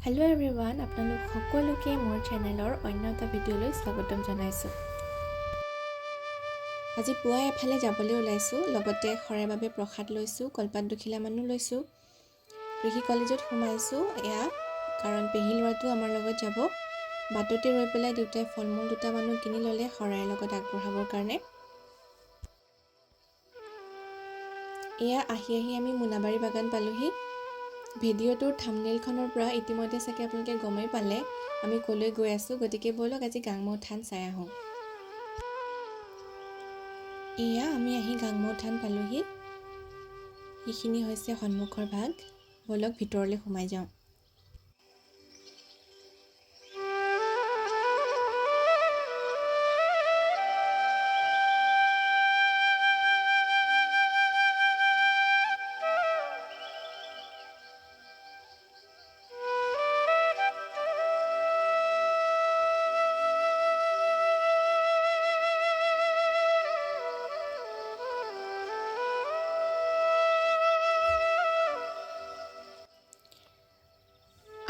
Hello' everyone, আপোনালোক সকলোকে মোৰ চেনেলৰ অন্য এটা ভিডিঅ'লৈ স্বাগতম জনাইছোঁ। আজি পুৱাই এফালে যাবলৈ ওলাইছোঁ, লগতে শৰাইৰ বাবে প্ৰসাদ লৈছোঁ, কলপাত দুখিলামানো লৈছোঁ। কৃষি কলেজত সোমাইছোঁ এয়া, কাৰণ পেহী ল'ৰাটো আমাৰ লগত যাব। বাটতে ৰৈ পেলাই দেউতাই ফল মূল দুটামানো কিনি ল'লে শৰাইৰ লগত আগবঢ়াবৰ কাৰণে। এয়া আহি আহি আমি মোনাবাৰী বাগান পালোহি। ভিডিঅ'টোৰ থাম্বনেইলখনৰ পৰা ইতিমধ্যে চাগে আপোনালোকে গমেই পালে আমি ক'লৈ গৈ আছোঁ, গতিকে ব'লক আজি গাংমৌ থান চাই আহোঁ। এয়া আমি আহি গাংমৌ থান পালোহি। সেইখিনি হৈছে সন্মুখৰ ভাগ, ব'লক ভিতৰলৈ সোমাই যাওঁ।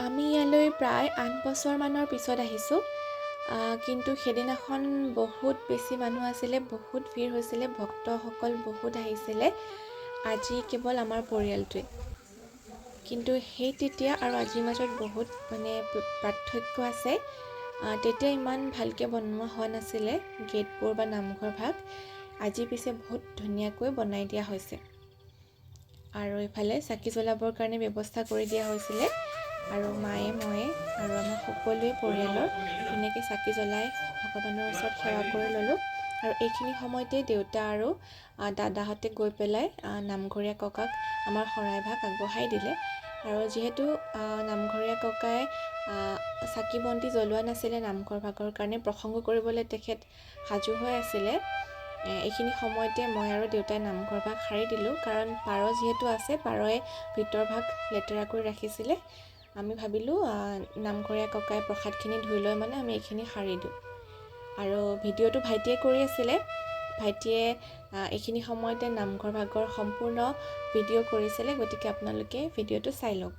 আমি ইয়ালৈ প্ৰায় 8 বছৰমানৰ পিছত আহিছোঁ, কিন্তু সেইদিনাখন বহুত বেছি মানুহ আছিলে, বহুত ভিৰ হৈছিলে, ভক্তসকল বহুত আহিছিলে। আজি কেৱল আমাৰ পৰিয়ালটোৱে, কিন্তু সেই তেতিয়া আৰু আজিৰ মাজত বহুত মানে পাৰ্থক্য আছে। তেতিয়া ইমান ভালকৈ বনোৱা হোৱা নাছিলে গেটবোৰ বা নামঘৰ ভাগ, আজি পিছে বহুত ধুনীয়াকৈ বনাই দিয়া হৈছে। আৰু ইফালে চাকি জ্বলাবৰ কাৰণে ব্যৱস্থা কৰি দিয়া হৈছিলে, আৰু মায়ে ময়ে আৰু আমাৰ সকলোৱে পৰিয়ালৰ ধুনীয়াকৈ চাকি জ্বলাই ভগৱানৰ ওচৰত সেৱা কৰি ল'লোঁ। আৰু এইখিনি সময়তে দেউতা আৰু দাদাহঁতে গৈ পেলাই নামঘৰীয়া ককাক আমাৰ শৰাইভাগ আগবঢ়াই দিলে। আৰু যিহেতু নামঘৰীয়া ককাই চাকি বন্তি জ্বলোৱা নাছিলে নামঘৰ ভাগৰ কাৰণে, প্ৰসংগ কৰিবলৈ তেখেত সাজু হৈ আছিলে। এইখিনি সময়তে মই আৰু দেউতাই নামঘৰ ভাগ সাৰি দিলোঁ, কাৰণ পাৰ যিহেতু আছে, পাৰই ভিতৰ ভাগ লেতেৰা কৰি ৰাখিছিলে। আমি ভাবিলোঁ নামঘৰীয়া ককাই প্ৰসাদখিনি ধুই লৈ মানে আমি এইখিনি সাৰি দিওঁ। আৰু ভিডিঅ'টো ভাইটিয়ে কৰি আছিলে, ভাইটিয়ে এইখিনি সময়তে নামঘৰ ভাগৰ সম্পূৰ্ণ ভিডিঅ' কৰিছিলে, গতিকে আপোনালোকে ভিডিঅ'টো চাই লওক।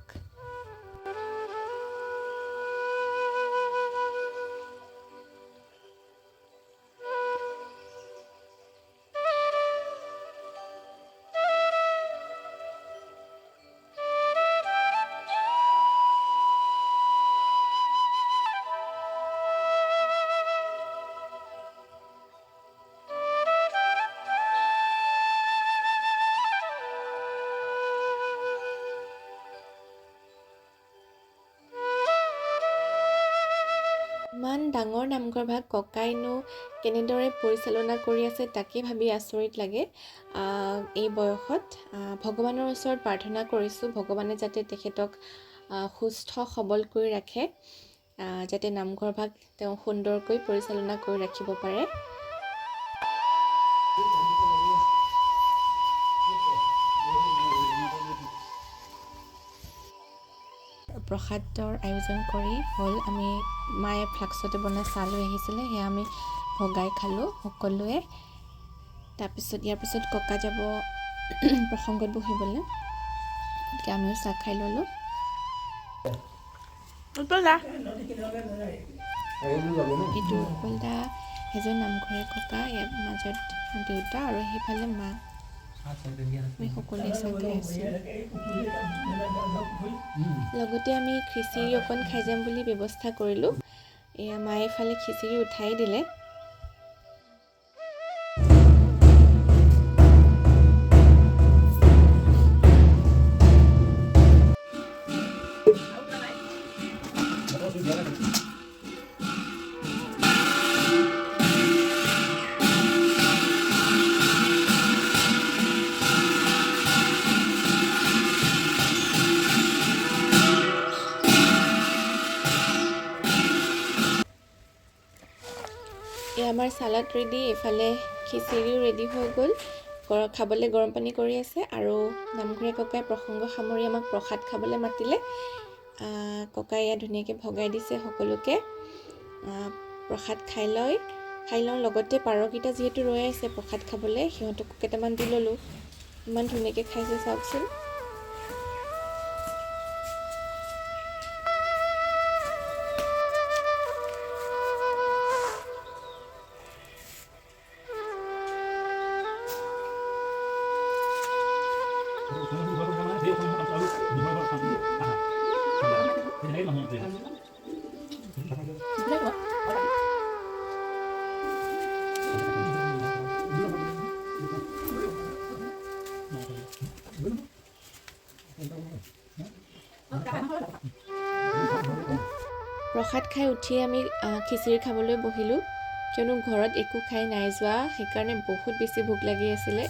ইমান ডাঙৰ নামঘৰ ভাগ ককাইনো কেনেদৰে পৰিচালনা কৰি আছে তাকে ভাবি আচৰিত লাগে। এই বয়সত ভগৱানৰ ওচৰত প্ৰাৰ্থনা কৰিছোঁ, ভগৱানে যাতে তেখেতক সুস্থ সবল কৰি ৰাখে, যাতে নামঘৰ ভাগ তেওঁ সুন্দৰকৈ পৰিচালনা কৰি ৰাখিব পাৰে। প্ৰসাদৰ আয়োজন কৰি হ'ল, আমি মায়ে ফ্লাক্সতে বনাই চাহ লৈ আহিছিলে, সেয়া আমি ভগাই খালোঁ সকলোৱে। তাৰপিছত ইয়াৰ পিছত ককা যাব প্ৰসংগত বহিবলৈ, গতিকে আমিও চাহ খাই ল'লোঁ। এইটো উৎপল দা, সেইজন নামঘৰীয়া ককা, ইয়াৰ মাজত দেউতা আৰু সেইফালে মা। আমি সকলোৱে চাহ খাই আছোঁ। লগতে আমি খিচিৰি অকণ খাই যাম বুলি ব্যৱস্থা কৰিলোঁ। এয়া মায়ে এইফালে খিচিৰি উঠাই দিলে। আমাৰ চালাড ৰেডি, এইফালে খিচিৰিও ৰেডি হৈ গ'ল। খাবলৈ গৰম পানী কৰি আছে। আৰু নামঘৰীয়া ককাই প্ৰসংগ সামৰি আমাক প্ৰসাদ খাবলৈ মাতিলে। ককাই এয়া ধুনীয়াকৈ ভগাই দিছে সকলোকে। প্ৰসাদ খাই লওঁ, লগতে পাৰকেইটা যিহেতু ৰৈ আছে প্ৰসাদ খাবলৈ, সিহঁতকো কেইটামান দি ল'লোঁ। ইমান ধুনীয়াকৈ খাইছে চাওকচোন। প্ৰসাদ খাই উঠিয়ে আমি খিচিৰি খাবলৈ বহিলোঁ, কিয়নো ঘৰত একো খাই নাই যোৱা, সেইকাৰণে বহুত বেছি ভোক লাগি আছিলে।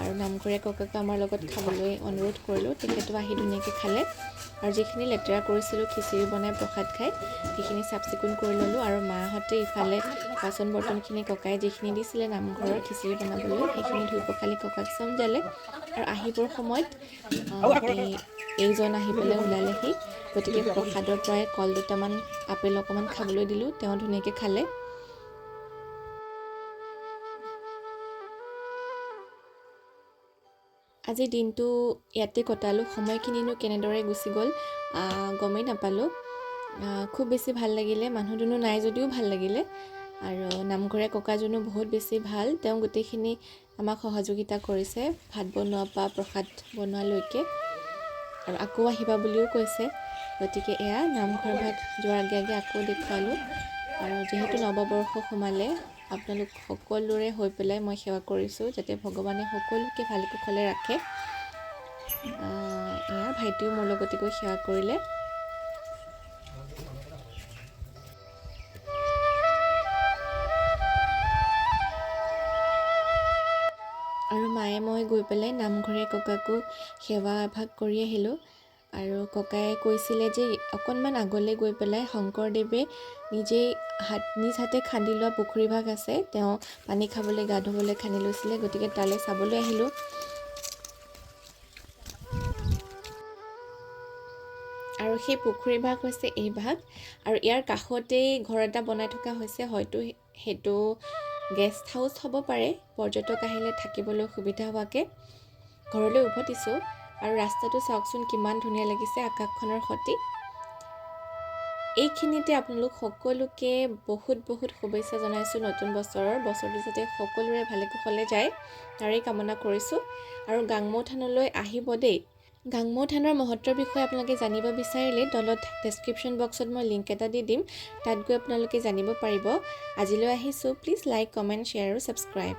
আৰু নামঘৰীয়া ককাকো আমাৰ লগত খাবলৈ অনুৰোধ কৰিলোঁ, তেখেতো আহি ধুনীয়াকৈ খালে। আৰু যিখিনি লেতেৰা কৰিছিলোঁ খিচিৰি বনাই প্ৰসাদ খাই, সেইখিনি চাফ চিকুণ কৰি ল'লোঁ। আৰু মাহঁতে ইফালে বাচন বৰ্তনখিনি ককাই যিখিনি দিছিলে নামঘৰৰ খিচিৰি বনাবলৈ, সেইখিনি ধুই পখালি ককাক চমজালে। আৰু আহিবৰ সময়ত এইজন আহি পেলাই ওলালেহি, গতিকে প্ৰসাদৰ পৰাই কল দুটামান, আপেল অকণমান খাবলৈ দিলোঁ, তেওঁ ধুনীয়াকৈ খালে। আজি দিনটো ইয়াতে কটালোঁ, সময়খিনিনো কেনেদৰে গুচি গ'ল গমেই নাপালোঁ। খুব বেছি ভাল লাগিলে, মানুহ দুনুহ নাই যদিও ভাল লাগিলে। আৰু নামঘৰীয়া ককাজনো বহুত বেছি ভাল, তেওঁ গোটেইখিনি আমাক সহযোগিতা কৰিছে, ভাত বনোৱাৰ পৰা প্ৰসাদ বনোৱালৈকে। আৰু আকৌ আহিবা বুলিও কৈছে। গতিকে এয়া নামঘৰ ভাগ যোৱাৰ আগে আগে আকৌ দেখুৱালোঁ। আৰু যিহেতু নৱবৰ্ষ সোমালে, আপোনালোক সকলোৰে হৈ পেলাই মই সেৱা কৰিছোঁ, যাতে ভগৱানে সকলোকে ভালে কুশলে ৰাখে। এয়া ভাইটিও মোৰ লগতে গৈ সেৱা কৰিলে। আৰু মায়ে মই গৈ পেলাই নামঘৰীয়া ককাকো সেৱা এভাগ কৰি আহিলোঁ। আৰু ককায়ে কৈছিলে যে অকণমান আগলৈ গৈ পেলাই শংকৰদেৱে নিজেই নিজ হাতে খান্দি লোৱা পুখুৰীভাগ আছে, তেওঁ পানী খাবলৈ, গা ধুবলৈ খান্দি লৈছিলে, গতিকে তালৈ চাবলৈ আহিলোঁ। আৰু সেই পুখুৰীভাগ হৈছে এই ভাগ, আৰু ইয়াৰ কাষতেই ঘৰ এটা বনাই থকা হৈছে, হয়তো সেইটো গেষ্ট হাউচ হ'ব পাৰে, পৰ্যটক আহিলে থাকিবলৈ সুবিধা হোৱাকৈ। ঘৰলৈ উভতিছোঁ। আৰু ৰাস্তাটো চাওকচোন কিমান ধুনীয়া লাগিছে আকাশখনৰ সৈতে। এইখিনিতে আপোনালোক সকলোকে বহুত বহুত শুভেচ্ছা জনাইছোঁ নতুন বছৰৰ, বছৰটো যাতে সকলোৰে ভালে কুশলে যায় তাৰেই কামনা কৰিছোঁ। আৰু গাংমৌ থানলৈ আহিব দেই। গাংমৌ থানৰ মহত্বৰ বিষয়ে আপোনালোকে জানিব বিচাৰিলে তলত ডেছক্ৰিপশ্যন বক্সত মই লিংক এটা দি দিম, তাত গৈ আপোনালোকে জানিব পাৰিব। আজিলৈ আহিছোঁ। প্লিজ লাইক, কমেণ্ট, শ্বেয়াৰ আৰু ছাবস্ক্ৰাইব।